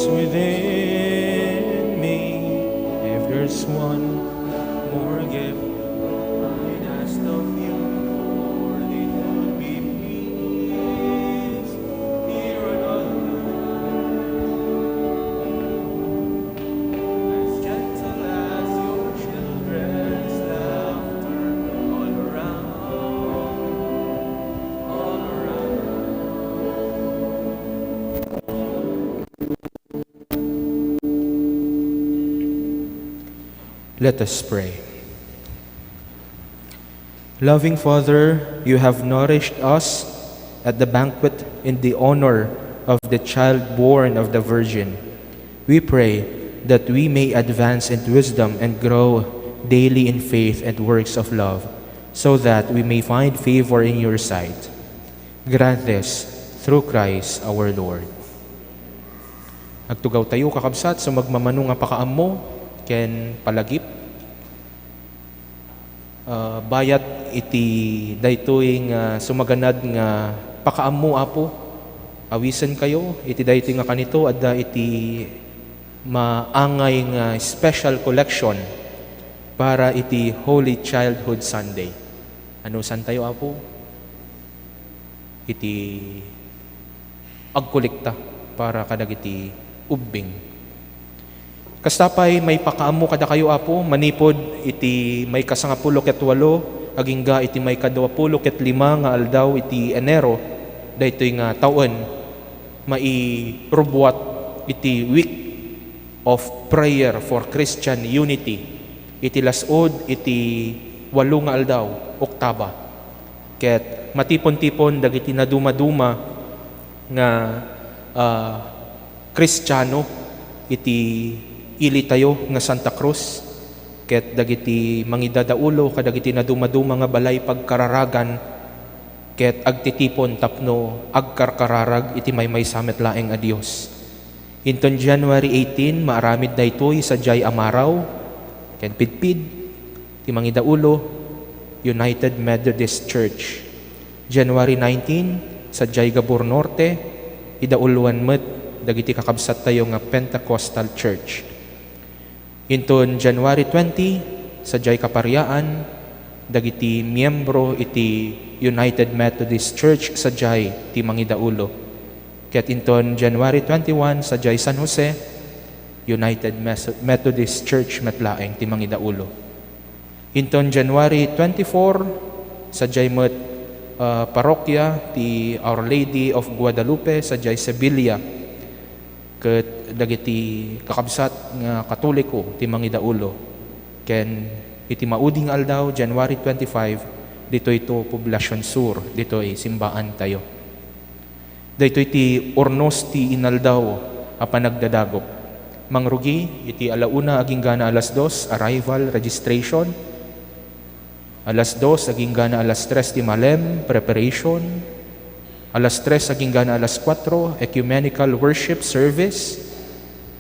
within me. If there's one more gift I'd ask of you, Lord, it would be peace here on earth, as gentle as your children's laughter all around, all around. Let us pray. Loving Father, you have nourished us at the banquet in the honor of the child born of the Virgin. We pray that we may advance in wisdom and grow daily in faith and works of love, so that we may find favor in your sight. Grant this through Christ our Lord. Agtugaw tayo, kakabsat, sumagmamano nga pakaammo ken palagip. Ah, bayat iti daytoy nga sumaganad nga pakaammo, Apo, awisenkayo iti daytoy nga kanito adda iti maangay nga special collection para iti Holy Childhood Sunday. Anusantayo, Apo, iti agkolekta para kadagiti ubbing. Kasta pay, maipakaammo kadakayo, Apo, manipud iti maikasangapulo ket walo agingga iti maikaduapulo ket lima nga aldaw iti Enero daytoy nga tawen, mairubbuat iti Week of Prayer for Christian Unity iti las-ud iti walo nga aldaw, oktaba. Ket matipon-tipon dagiti nadumaduma nga, ah, Kristiano iti ilitayo nga Santa Cruz, ket dagiti mangidadaulo kadagiti nadumaduma nga balay pagkararagan, ket agtitipon tapno agkarkararag iti maymaysa met laeng a Dios. Inton January eighteen, maaramid daytoy sadiay Amaraw ken Pidpid, ti mangidaulo, United Methodist Church. January nineteen, sadiay Gabor Norte, idauloan met dagiti kakabsattayo nga Pentecostal Church. Inton January twenty, sadiay Kapariaan, dagiti miyembro iti United Methodist Church sadiay ti mangidaulo. Ket inton January twenty-one, sadiay San Jose, United Mes-, Methodist Church met laeng ti mangidaulo. Inton January twenty-four, sadiay met, ah, parokya ti Our Lady of Guadalupe sadiay Sevilla, ket dagiti kakabsat nga Katoliko ti mangidaulo. Ken iti maudi nga aldaw, January twenty-five, ditoy to Poblacion Sur, ditoy simbaantayo. Daytoy ti urnos ti inaldaw a panagdadagup. Mangrugi iti ala una agingga alas dos, arrival, registration. Alas dos agingga alas tres ti malem, preparation. Alas tres agingga alas kuatro, ecumenical worship service.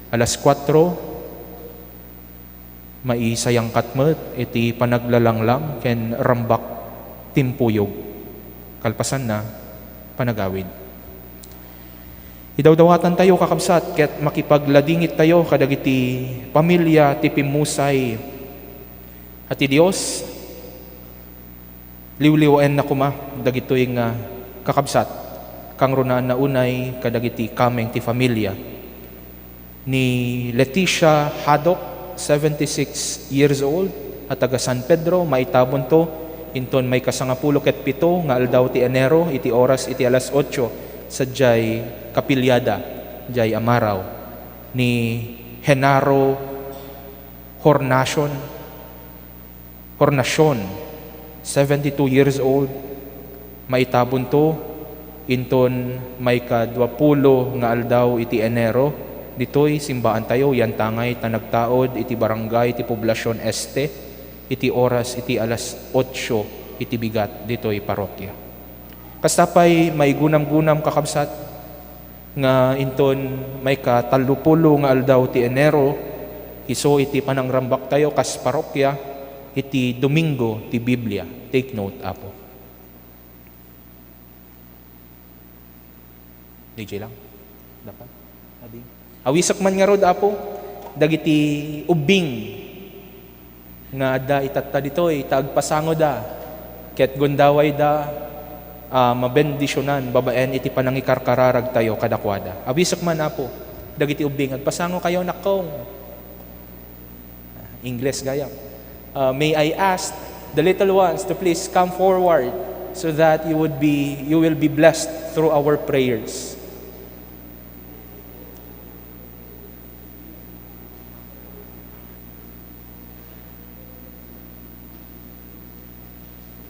Alas kuatro, maisayangkat met iti panaglalanglang ken rambak timpuyog. Kalpasanna, panagawid. Idawdawatantayo, kakabsat, ket makipagladingittayo kadagiti pamilia ti pimmusay a ti Dios. Liwliwaenna koma dagitoy nga kakabsat, kangrunaanna unay kadagiti kameng ti familia ni Leticia Haddock, seventy-six years old, a taga San Pedro, maitabonto inton maikasangapulo ket pito nga aldaw ti Enero iti oras iti alas otso sadiay Capillada, diay Amaraw, ni Genaro Hornacion, Hornacion, seventy-two years old, maitabonto inton maikaduapulo nga aldaw iti Enero, ditoy simbaantayo, yantangay ta nagtaud iti barangay ti Poblacion Este iti oras iti alas otso iti bigat ditoy parokya. Kasta pay, maigunamgunam, kakabsat, nga inton maikatallopulo nga aldaw ti Enero, isu iti panangrambaktayo kas parokya iti Domingo ti Biblia. Take note, Apo. D J lang. Dapat? Adi. Awisek man ngarud, Apo, dagiti ubbing nga adda itatta ditoy, ta agpasangoda ket gundawayda a mabendisionan babaen iti panangikarkararagtayo kadakuada. Awisek man, Apo, dagiti ubbing. Agpasangokayo, nakkong. Ingles gayam. Uh, may I ask the little ones to please come forward so that you would be, you will be blessed through our prayers.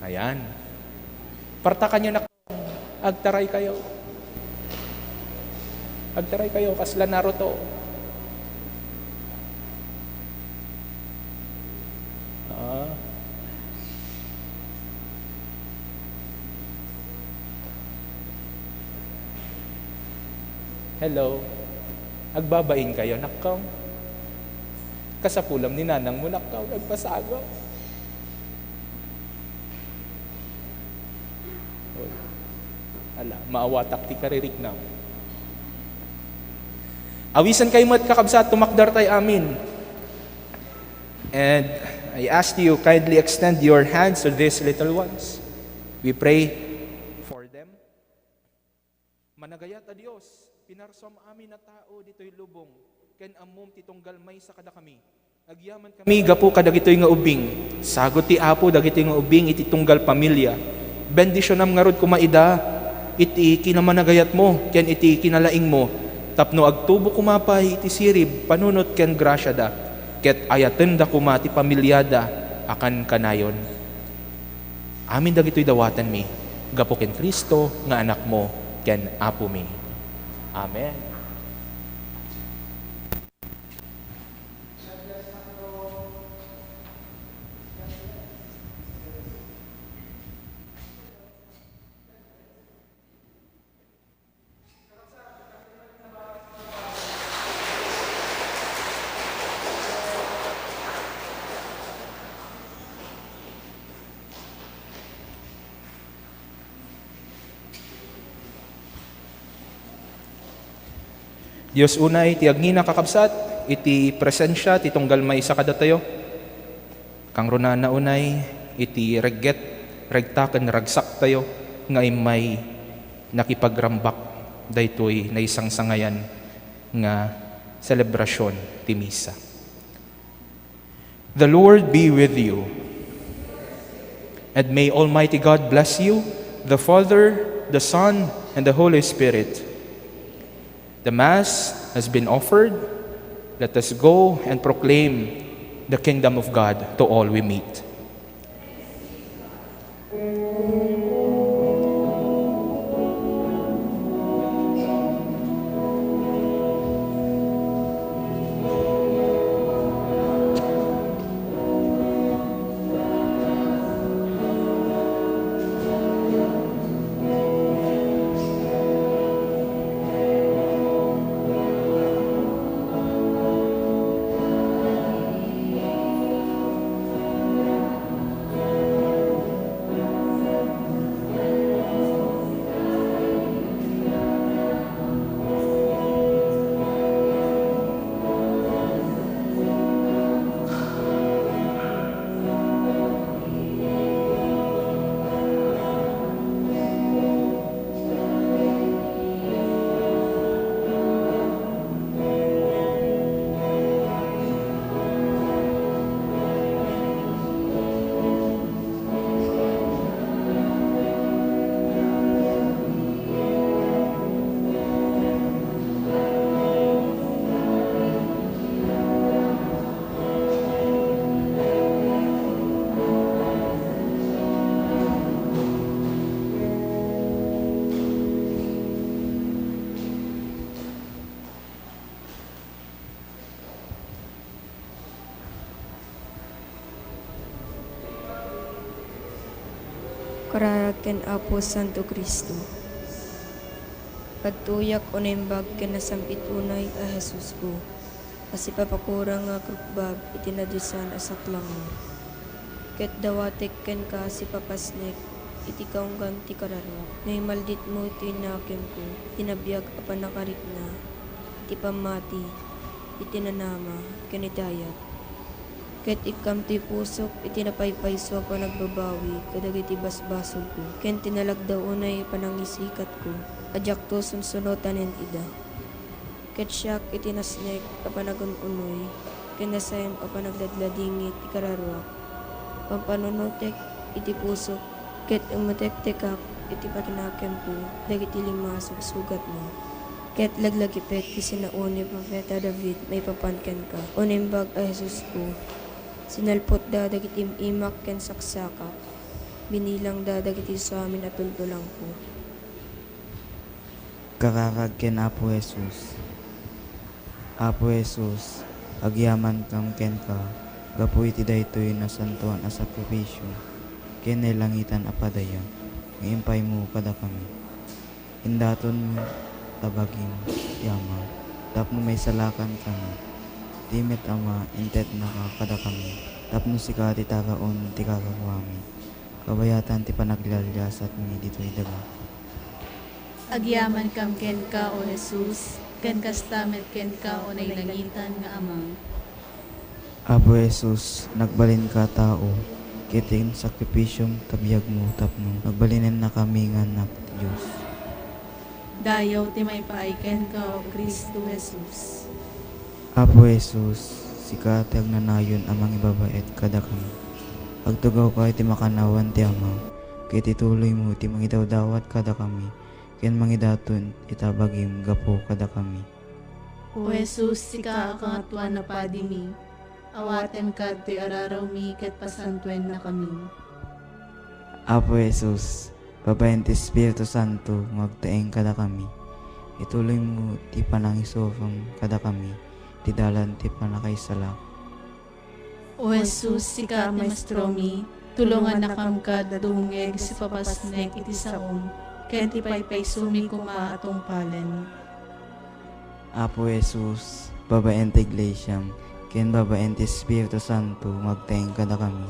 Ayan. Partakanyo na. Agtaraykayo. Agtaraykayo, kasla Naruto. Ah. Hello. Agbabain kayo, nakkong. Kasapulam ni nanang mo, nakkong. Agpasago. Oy. Ala, maawatak ti kaririknam. Awisan kayo met, kakabsat, tumakdar tay amin. And I ask you, kindly extend your hands to these little ones. We pray for them. Managayat a Dios, pinarsuam amin a tao ditoy lubong, ken ammom ti tunggal maysa kadakami. Agyaman kami gapu kadagitoy nga ubbing. Sagut ti Apo dagitoy nga ubbing iti tunggal pamilia. Bendisionam ngarud koma ida iti kinamanagayatmo ken iti kinalaingmo, tapno agtubo koma pay iti sirib, panunot ken grasiada, ket ayatenda koma ti pamiliada a kankanayon. Amin dagitoy dawatenmi gapu ken Cristo nga Anakmo ken Apomi. Amen. Dios unay ti agngina, kakabsat, iti presensia ti tunggal maysa kadatayo. Kangrunana unay iti regget, regta ken ragsaktayo nga immay nakipagrambak daytoy naisangsangayan nga selebrasion ti misa. The Lord be with you. And may Almighty God bless you, the Father, the Son, and the Holy Spirit. The Mass has been offered. Let us go and proclaim the kingdom of God to all we meet. Kararag ken Apo Santo Cristo. Agtuyak o naimbag ken nasam-it unay a Jesusko, a sipapakurang nga agrukbab iti nadiosan a saklangmo. Ket dawatek kenka a sipapasnek iti kaunggan ti kararag. No imalditmo ti nakemko, ti nabiag a pannakarikna, ti pammati, iti nanama, ken iti ayat. Ket ikkam ti pusok iti napaypayso a panagbabawi kadagiti basbasolko, ken ti nalagda unay a panangisikatko a diakto sunsunotanen ida. Ket siak iti nasnek a panagun-unoy, ken nasaem a panagladladingit ti kararuak. Pampanunotek iti pusok, ket umetektekak iti pakinakemko dagiti lima a sugsugatmo. Ket laglagipek ti sinao ni Profeta David maipapan kenka. O Naimbag a Jesusko, sinalpotda dagiti im-imak ken saksakak, binilangda dagiti suamin a tultulangko. Kararag ken Apo Jesus. Apo Jesus, agyamankam kenka gapu iti daytoy nasantoan a sakrifisio ken nailangitan a padaya nga impaymo kadakami. Indatonmo ta bagim ti Ama tapno maisalakan kami. Ti met Ama, intetnaka kadakami tapno sika ti taraon ti kararuami. Kabayatan ti panaglialiasatmi ditoy daga. Agyamankam kenka, O Jesus, ken kasta met kenka, O nailangitan nga Ama. Apo Jesus, nagbalinka a tao, ket ti sakrifisiom ta biagmo tapno agbalinennakami nga annak ti Dios. Dayaw ti maipaay kenka, O Cristo Jesus. Apo Jesus, sika ti agnanayon a mangibabaet kadakami. Agtugawka iti makannawan ti Ama, ket ituloymo ti mangidawdawat kadakami, ken mangidaton ita bagim gapu kadakami. O Jesus, sika a Kangatoan a Padimi, awatenka ditoy ararawmi ket pasantuennakami. Apo Jesus, babaen ti Espiritu Santo nga agtaeng kadakami, ituloymo ti panangisurom kadakami ti dalan ti pannakaisalak. O Jesus, sika ti maestromi, tulongannakam kad dumngeg iti papasnek iti saom, ken ti paypaysomi koma a tungpalen. Apo Jesus, babaen ti iglesiam, ken babaen ti Espiritu Santo nga agtaeng kadakami,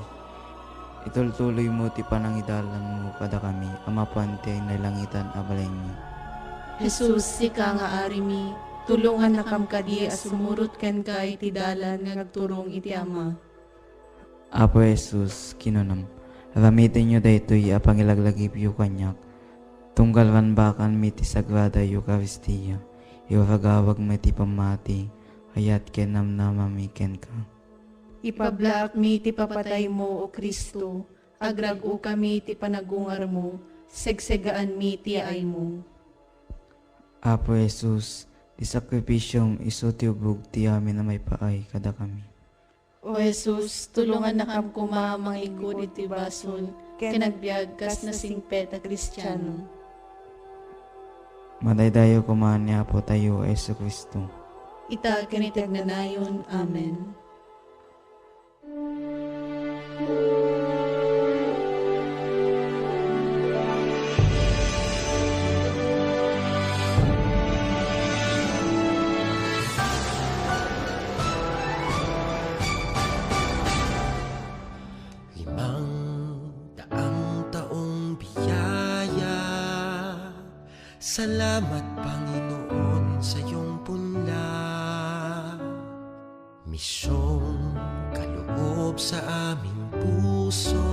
itultuloymo ti panangidalanmo kadakami a mapan ti nailangitan a balinmi. Jesus, sika nga Arimi, tulongannakam kadi a sumurot kenka iti dalan nga agturong iti Ama. Apo Jesus, kinunam, aramitenyo daytoy a pangilaglagipyo kaniak, tunggal rambakanmi ti Sagrada Eukaristia, iragawagmi ti pammati, ayat ken namnamami kenka. Ipablaakmi ti papataymo, O Cristo, agrag-okami ti panagungarmo, segsegaanmi ti yaaymo. Apo Jesus, ti sakrifisiom isu ti ubog ti amin a maipaay kadakami. O Jesus, tulongannakam koma a mangikkud iti basol ken agbiag kas nasingpet a Kristiano. Madaydayaw koma ni Apotayo a Jesu-Cristo. Ita ken iti agnanayon. Amen. Limang daang taong biyaya, salamat, Panginoon, sa iyong punla. Misyong kaloob sa aming puso,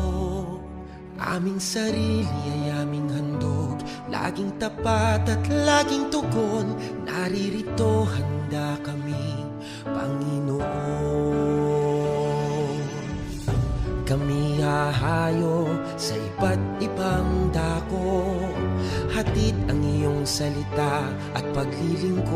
aming sarili ay aming handog, laging tapat at laging tugon, naririto handa kami, Panginoon. Kami hahayo sa iba't ibang dako, hatid ang iyong salita at paglilingkod.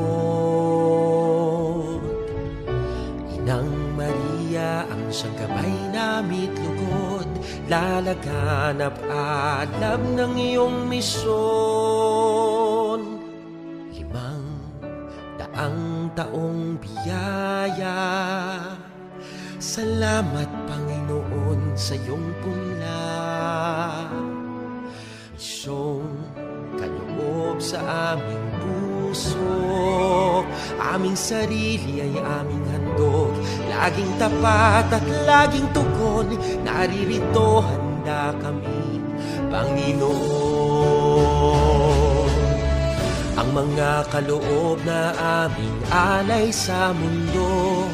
Inang Maria, ang siyang gabay namit lugod, lalaganap alab ng iyong misyon. Limang daang taong biyaya, salamat, Panginoon, sa iyong punla. Misyong kaloob sa aming puso, aming sarili ay aming handog. Laging tapat at laging tugon, naririto handa kami, Panginoon. Ang Mga kaloob na aming alay sa mundo,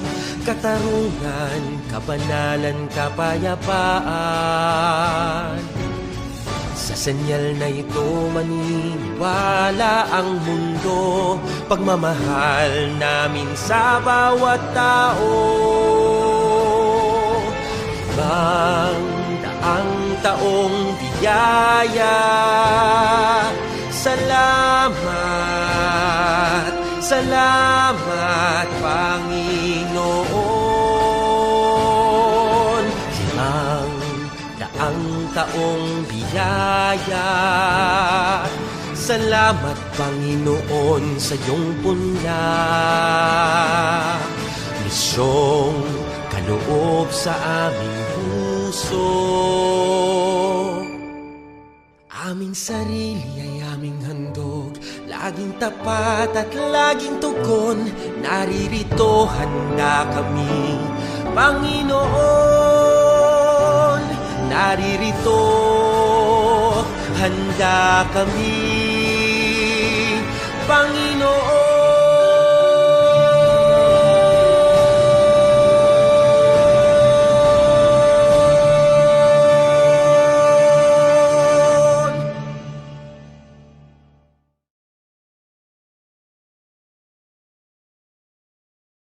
katarungan, kabanalan, kapayapaan. Sa senyal na ito, maniniwala ang mundo, pagmamahal namin sa bawat tao. Limang daang taong biyaya, salamat, salamat, Panginoon. Limang daang taong biyaya, salamat, Panginoon, sa iyong punla. Misyong kaloob sa aming puso. Aming sarili ay aming handog, laging tapat at laging tugon. Naririto, handa kami, Panginoon. Naririto, handa kami.